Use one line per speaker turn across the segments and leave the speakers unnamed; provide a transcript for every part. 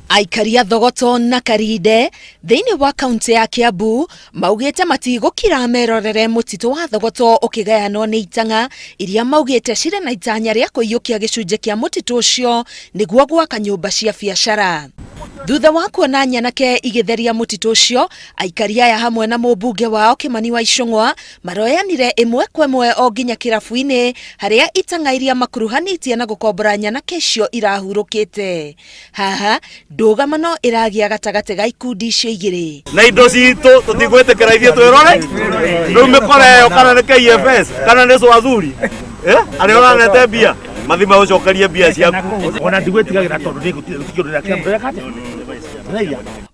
Aikari a Thogoto na Karinde thĩinĩ wa kaunti ya Kiambu maugĩte matigũkira merorere mũtitũ wa Thogoto ũkĩgayanwo nĩ itang'a iria maugĩte cirĩ na itanya rĩa kũiyũkia gĩcunjĩ kĩa mũtitũ ũcio nĩguo gwaka nyũmba cia biacara. Thutha wa kuona nyanake igĩtheria mũtitũ ũcio, aikari aya hamwe na mũmbunge wao Kĩmani wa Icũng'wa maroyanire ĩmwe kwa ĩmwe o nginya kĩrabu-inĩ harĩa itang'a iria makuruhanĩtie na gũkombora nyanake icio irahurũkĩte. Haha ndũgamano ĩragĩa gatagatĩ ga ikundi icio igĩrĩ.
Na indo citũ tũtigwĩtĩkĩra ithuĩ twĩrore rĩu mĩkora ĩyo kana nĩ KFS kana nĩ Swazuri eh arĩa ũranete mbia mathi magũcokerie mbia ciaku.
Ona ndigwĩtigagĩra tondũ nĩngũtigĩrĩra kĩambu kĩrĩa kate.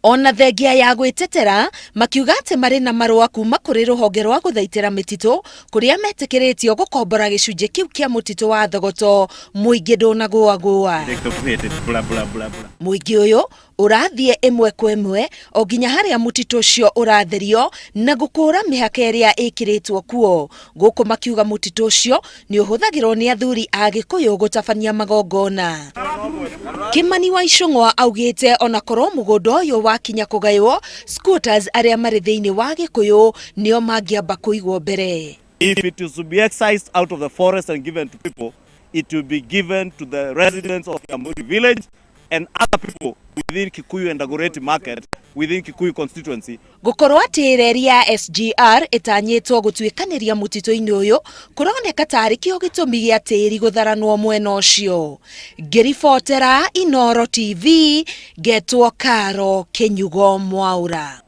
Ona thengia ya gwĩtetera makiuga atĩ marĩ na marũa kuma kũrĩ rũhonge rwa gũthaitĩra mĩtitũ kũrĩa metĩkĩrĩtio gũkombora gĩcunjĩ kĩu kĩa mũtitũ wa Thogoto mũingĩ ndũnagũagũa. Mũingĩ ũyũ ũrathiĩ ĩmwe kwa ĩmwe o nginya harĩa mũtitũ ũcio ũratherio na gũkũra mĩhaka ĩrĩa ĩkĩrĩtwo kuo. Gũkũ makiuga mũtitũ ũcio nĩ ũhũthagĩrwo nĩ athuri a Gĩkũyũ gũtabania magongona. Kĩmani wa Icũng'wa augĩte ona korwo mũgũnda ũyũ wakinya kũgaywo, squatters arĩa marĩ thĩinĩ wa Gĩkũyũ nĩo mangĩamba kũigwo mbere.
If it is to be excised out of the forest and given to people, it will be given to the residents of Kiamuri village and other people within Kikuyu and Dagoretti market within Kikuyu constituency.
Gũkorwo atĩ reri ya SGR ĩtanyĩtwo gũtuĩkanĩria mũtitũ-inĩ ũyũ kũroneka tarĩ kĩo gĩtũmi gĩa tĩri gũtharanwo mwena ũcio. Ngĩribotera Inooro TV, ngetwo Karo Kĩnyugo Mwaũra.